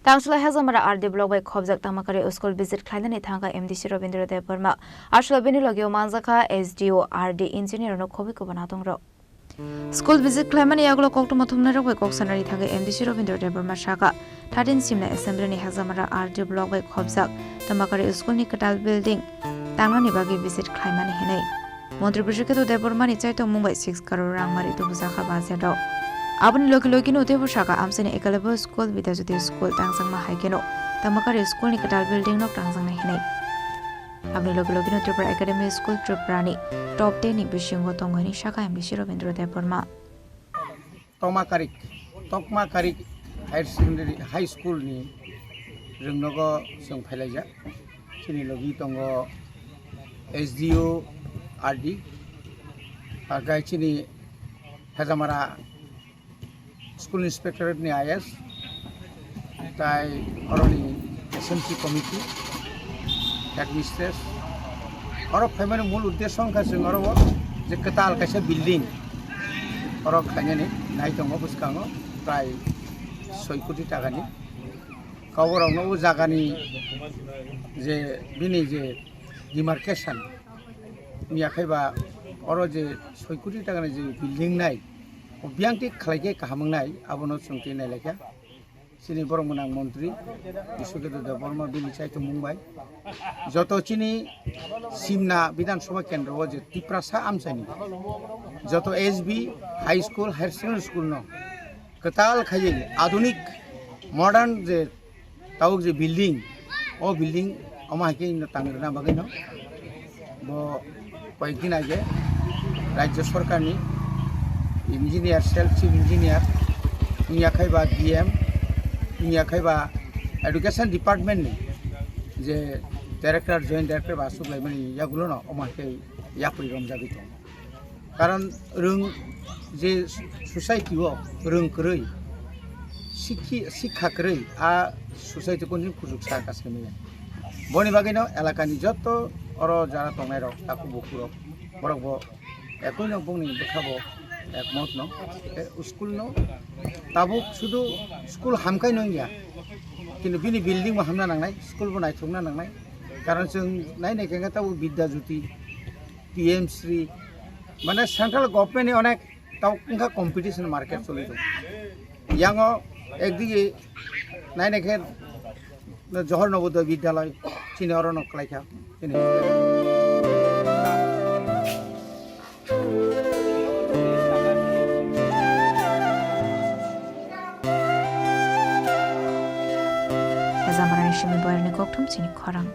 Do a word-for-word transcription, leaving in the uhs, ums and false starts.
Tangchwla Hezamara R D block bai khobjak Tamakari school visit khlainani thangkha M D C Robindra Debbarma. Aswla bini logio manjakha S D O, R D engineer no khobwi kubun adongrok. School visit khlaimani yagulo koktwma thumnairok bai kok sanani thangwi M D C Robindra Debbarma sakha, thirteen Simna Assembly ni Hezamara R D block bai khobjak Tamakari school ni kwtal building tangnani bagwi visit khlaimani hinwi. Montri Bishnu Ketu Debbarma ni chaitokmung bai six crore rang mari tubujakha budget o. Aboni logi logi no teibo sakha, amchaini Eklavya School, Vidyajyoti School tangjakma hai kheno Tamakari school ni kwtal building no tangjaknai hinwi. Aboni logi logi no Tripura Academy School Tripura ni top ten ni bisingo tongo hinwi sakha M D C Robindra Debbarma. Tokma Karik, Tokma Karik Higher Secondary, High School ni rwngnogo chwng phailaijak. Chini logi tongo S D O R D, ar gai chini Hezamara School Inspectorate ni I S, tai oroni S M C committee, headmistress. Oro phaimani mul uddesho wngkha chwng oro o je kwtal kaisa building oro khlainani nai tongo bwskango prai soi koti takani. Kauborokno o jagani je bini je demarcation wngya khaiba oro je soi koti takani je building nai o biyang tik khlaikhe kaham wngnai abono chwng twi nailaikha. Chini borok mwnang montri Bishnu Ketu Debbarma bini chaitokmung bai joto chini Simna Bidhan Sabha kendro o je Tiprasa amchaini joto S B High School, Higher Secondary School no kwtal khaiwi adunik modern je tabuk je building, o building omo hai khe no tang rwna bagwi no bo koyekdin age Rajya Sorkarni engineer, cell chief engineer, wngya khai ba D M, wngya khai ba education department ni je director, joint director ba aswk laimani yagulo no omo hai khe yapri romjagwi tongo. Karon rwng je society o rwng kwrwi, sikhi-, sikha kwrwi a society o kunu kuchuk sa kaisa manya. Boni bagwi no elakani joto oro jara tongnai rok, takhuk bukhuk rok, borok bo ekoi no bongni bwkha bo ekmot no. Tei school no tabuk sudu school hamkai no wngya, kintu bini building bo hamna nangnai, school bo naithokna nangnai. Karon chwng nai nai khe tabuk Vidya Jyoti, P M Shri, mane central government ni onek tau wngkha competition market choli tongo. Yango ekdige nai nai khe Johor Navodaya Vidyalay chini oro no kwlai kha. Chini Hezamara ni simi boyar ni kokthum chini khorang.